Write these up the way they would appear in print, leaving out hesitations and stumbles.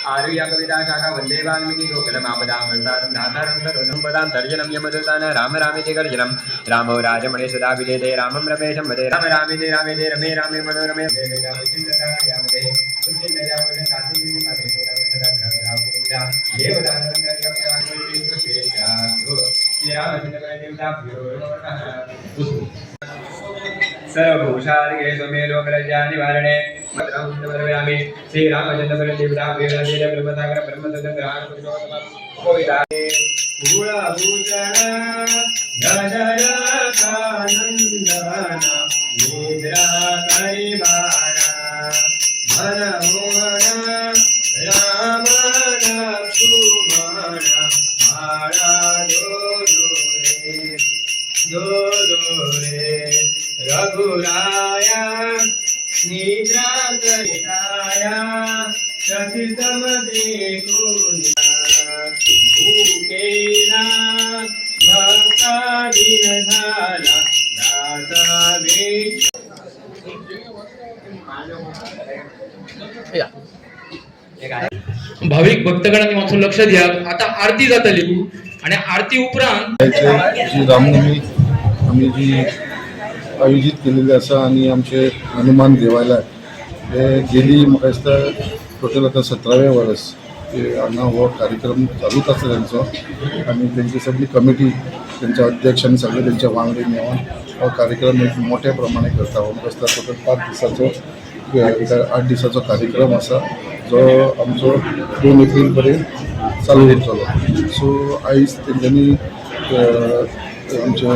आरुह्य कविता शाखा वन्दे वाल्मीकि गोकुलमापदां धातारं सर्वसम्पदां तर्जनं यमदूतान राम रामेति गर्जनं रामो राजमणि सदा विजयते रामं रमेशं भजे राम रामेति रामेति रमे रामे मनोरमे। सर्वभूषार्गे स्वमे लोकलज्जा निवारणे मंत्रं श्रीरामचंद्र देवता ब्रह्मसागर ब्रह्मसदग्रहाण पुरुषोत्तम कोविदा कुळभूषण दशरथानंदन निद्रा करिबाणा मनमोहन राम लक्ष्मण माळा दो रे दो रे रघुराया निद्रा करिताया शशितम देखून भूकेला भक्ताधीन झाला दासा वेश. भावीक भक्तगणांनी मातसो लक्ष दियात. आता आरती जातली आणि आरती उपरांत जी रामनवमी आमी जी आयोजीत केलेली आसा आनी आमचे हनुमान देवालय हे गेली म्हाका दिसता टोटल आतां 17वें वर्स हे हांगा हो कार्यक्रम चालूच आसा तेंचो आनी तेंची सगळी कमिटी, तेंचे अध्यक्ष आनी सगळे तेंचे वांगडी मेळून हो कार्यक्रम एक मोठ्या प्रमाणे करता. हो म्हाका दिसता टोटल 5 दिसाचो, 8 दिसाचो कार्यक्रम आसा जो आमचो 2 एप्रील पर्यंत चालू उरतलो. सो आयज तेंच्यांनी आमच्या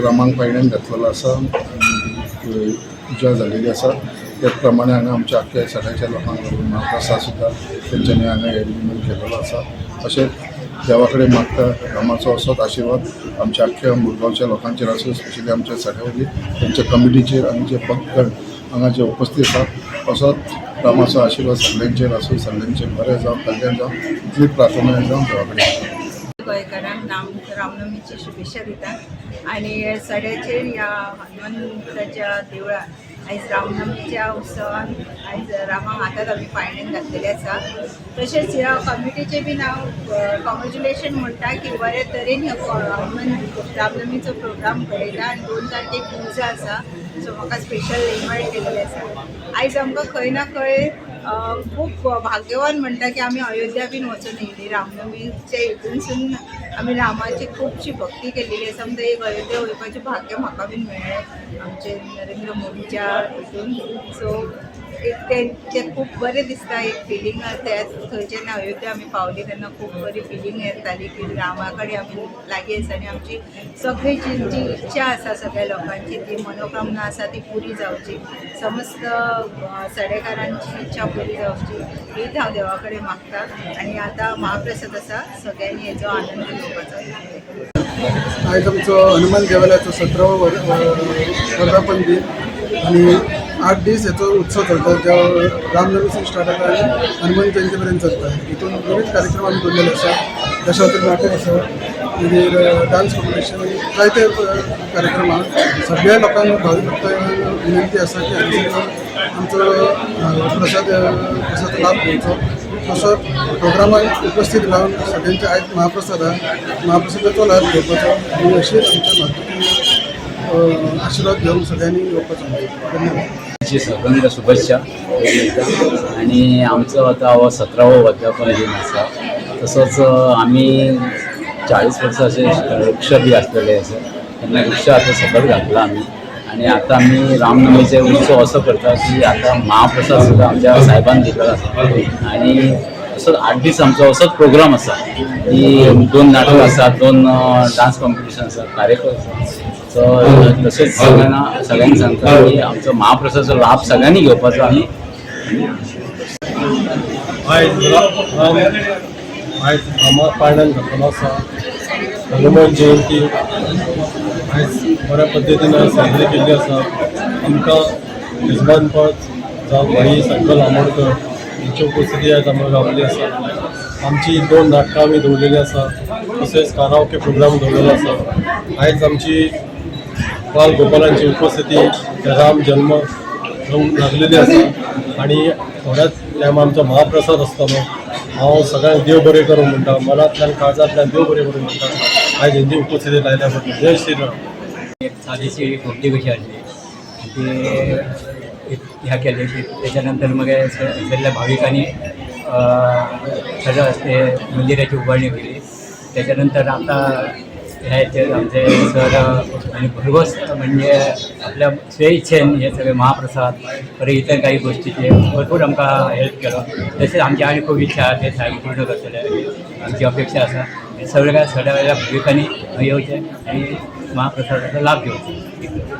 रामाक पायण्यान घातलेलो आसा आनी पुजा जाल्लेली आसा. त्याच प्रमाणे हांगा आमच्या आख्ख्या सगळ्याच्या लोकांक लागून महाप्रसाद सुद्दां तेंच्यांनी हांगा एरेंजमेंट केलेलो आसा. तशेंच देवा कडेन मागता, रामाचो असोच आशिर्वाद आमच्या आख्ख्या मुरगांवच्या लोकांचेर आसूं, स्पेशली आमच्या सगळ्या तेंच्या कमिटीचेर आनी जे भक्तगण हांगा जे उपस्थित आसा, असोच रामाचो आशिर्वाद सगळ्यांचेर आसूं, सगळ्यांचें बरें जावं, कल्याण जावं, इतली प्रार्थना जावं देवा कडेन. गोंयकारांक रामनवमीची शुभेच्छा दिता आनी सड्याचेर ह्या हनुमंताच्या देवळान आयज रामनवमीच्या उत्सवान आयज रामाक आतांच आमी पायणेन घातलेले आसा. तशेंच ह्या कमिटीचें बीन हांव कॉंग्रेच्युलेशन म्हणटा की बरे तरेन ह्यो हनुमान रामनवमीचो प्रोग्राम घडयला आनी 2 तारखेक पुजा आसा. सो म्हाका स्पेशल इनवायट केल्लें आसा. आयज आमकां खंय ना खंय खूब भाग्यवान म्हणटा की आमी अयोध्या बीन वचून येयली. रामनवमीच्या हितूनसून आमी रामाची खुबशी भक्ती केलेली आसा म्हणटा एक अयोध्या वयपाचें भाग्य म्हाका बीन मेळ्ळें आमचे नरेंद्र मोदीच्या हितून. सो एक तें खूब बरें दिसता, एक फिलींग. त्या थंय जेन्ना अयोध्या आमी पावली तेन्ना खूब बरी फिलींग येताली की रामा कडेन आमी लागीं आसा आनी आमची सगळी जी जी इच्छा आसा, सगळ्या लोकांची ती मनोकामना आसा ती पुरी जावची, समस्त सडेकारांची इच्छा पुरी जावची हीच हांव देवा कडेन मागता. आनी आतां महाप्रसाद आसा, सगळ्यांनी हेजो आनंद घेवपाचो. आयज आमचो हनुमान देवालयाचो 17वो वर्धापन दिन आनी 8 दीस हेचो उत्सव चलता, जो रामनवमीसून स्टार्ट जाता आनी हनुमान जयंती पर्यंत चलता. हितून विविध कार्यक्रम आमी दवरलेले आसा. दशावतार नाटक आसा, मागीर डान्स कॉम्पिटिशन, जायते कार्यक्रम आहा. सगळ्या लोकांक, भावीक भक्तांक विनंती आसा की हांगासर आमचो प्रसाद लाभ घेवचो, तसोच प्रोग्रामाक उपस्थित रावन सगळ्यांचे आयज महाप्रसाद आहा, महाप्रसादाचो लाभ घेवपाचो आनी अशीच आमच्या मातृ आशिर्वाद घेवन सगळ्यांनी येवपाचो. धन्यवाद. ची सगळ्यांना शुभेच्छा आणि आमचो आतां हो 17वो वर्धापन दिन आसा. तसोच आमी 40 वर्सां अशे रिक्षा बी आसलेले आसा तेन्ना रिक्षा आतां सकयल घातला आमी आनी आतां आमी रामनवमीचे उत्सव असो करता की आतां महाप्रसाद सुद्दां आमच्या साहेबान दिल्लो आसा आनी असोच 8 दीस आमचो असोच प्रोग्राम आसा की दोन नाटक आसा, दोन डान्स कॉम्पिटिशन आसा, कार्यक्रम आसा. सो तशेंच सगळ्यांना सगळ्यांक सांगता की आमचो महाप्रसादाचो लाभ सगळ्यांनी घेवपाचो आनी आयज राम आयज रामा पाळण्यान घातलेलो आसा. हनुमान जयंती आयज बऱ्या पद्दतीन साजरी केल्ली आसा. आमकां यजमान पद जावं भाई सायकल आमोणकर यांची उपस्थिती आयज आमकां गावल्ली आसा. आमची दोन नाटकां आमी दवरलेली आसा, तशेंच कारावके प्रोग्राम दवरलेलो आसा. आयज आमची बाल गोपालांची उपस्थिती राम जन्म लागलेली आसा आणि थोड्याच टायमार आमचो महाप्रसाद आसतलो. हांव सगळ्यांक देव बरें करूं म्हणटा, मनांतल्यान काळजांतल्यान देव बरें करूं म्हणटा. आयज हेंची उपस्थिती लायल्या बद्दल जय श्रीराम. एक साधीशी भोपटी कशी आसली आणि ती ह्या केले. त्याच्यानंतर मग सगळ्या भाविकांनी सगळं ते मंदिराची उभारणी केली. त्याच्यानंतर आता ह्या ह्याच्यात आमचे सर आणि भरघोस म्हणजे आपल्या स्वेच्छेन हे सगळे महाप्रसाद, परत इतर काही गोष्टीचे भरपूर आमकां हेल्प केलो. तशेंच आमची आनी खूब इच्छा आहा, ते सारकी पूर्ण करतले आमची अपेक्षा आसा. सगळ्या सगळ्या भाविकांनी येवचें आनी महाप्रसादाचो लाभ घेवचो.